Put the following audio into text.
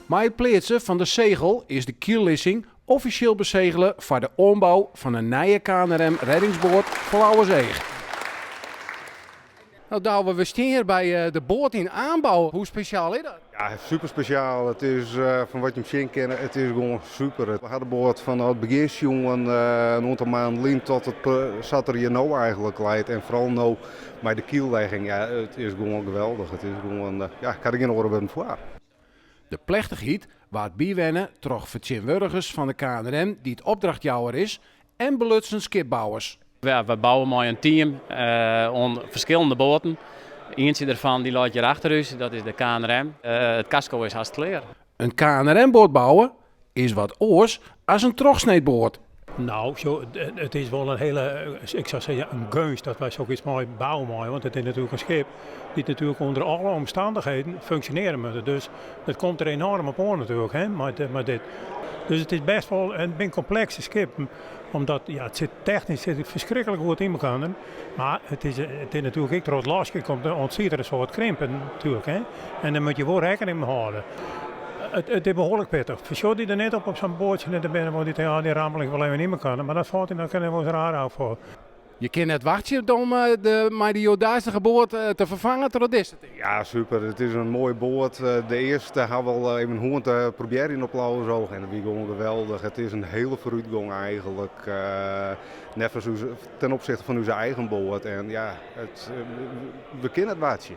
Mei it pleatsen fan de segel is de kyllizzing offisjeel besegele foar de oanbou fan in nije KNRM rêdingsboat foar Lauwerseach. No Douwe, we stean hjir by de boat yn aanbou. Hoe spesjaal is dat? Ja, super spesjaal. It is fan wat je sjen kinne, it is gewoan super. We ha de boat fan it begjin sjoen, in oantal maanden lyn, tot it sa't er hjir no eigentlik leit. En foaral no mei de kyllegging, ja, it is gewoan geweldich. It is gewoan, ja, ik ha der gjin oare wurden foar. De plechtichheid waard bywenne troch fertsjintwurdigers fan de KNRM dy't opdrachtjouwer is en belutsen skipbouwers. Ja, we bouwe mei in team oan ferskillende boaten. Ientsje derfan dy leit hjir achter ús, dat is de KNRM. It kasko is hast klear. In KNRM-boat bouwe is wat oars as in trochsneedboat. No, it is wol in hiele, ik soe sizze in geunst dat wy soks mei bouwe meie, want it is natuerlik in skip dy't natuerlik ûnder alle omstannichheden funksjonearje moat. Dus it komt der enoarm op oan natuerlik, hè, mei dit. Dus it is bêst wol, it binne komplekse skippen, omdat ja, it sit technysk sit it ferskriklik goed yn mekoar, mar it is natuerlik ek troch it laskjen komt ûntstiet der in soad krimpen natuerlik, hè. En dêr moatte je wol rekkening mei hâlde. It is behoarlik pittich. Fersjocht dy der net op op sa'n boatsje net te binnen, want dy tinkt, ah, dy rammel ik wol even yn mekoar. Mar dat falt him dan kin wol raar ôf foar. Je kinne net wachtsje om de mei de hjoeddeistige boat te ferfangen troch dizze. Ja, super. It is in moaie boat. De earste ha we al even hân te probearjen op Lauwersoog en dat wie gewoan geweldich. It is in hiele foarútgong eigentlik, neffens ús, ten opzichte fan ús eigen boat. En ja, it, we kinne it wachtsje.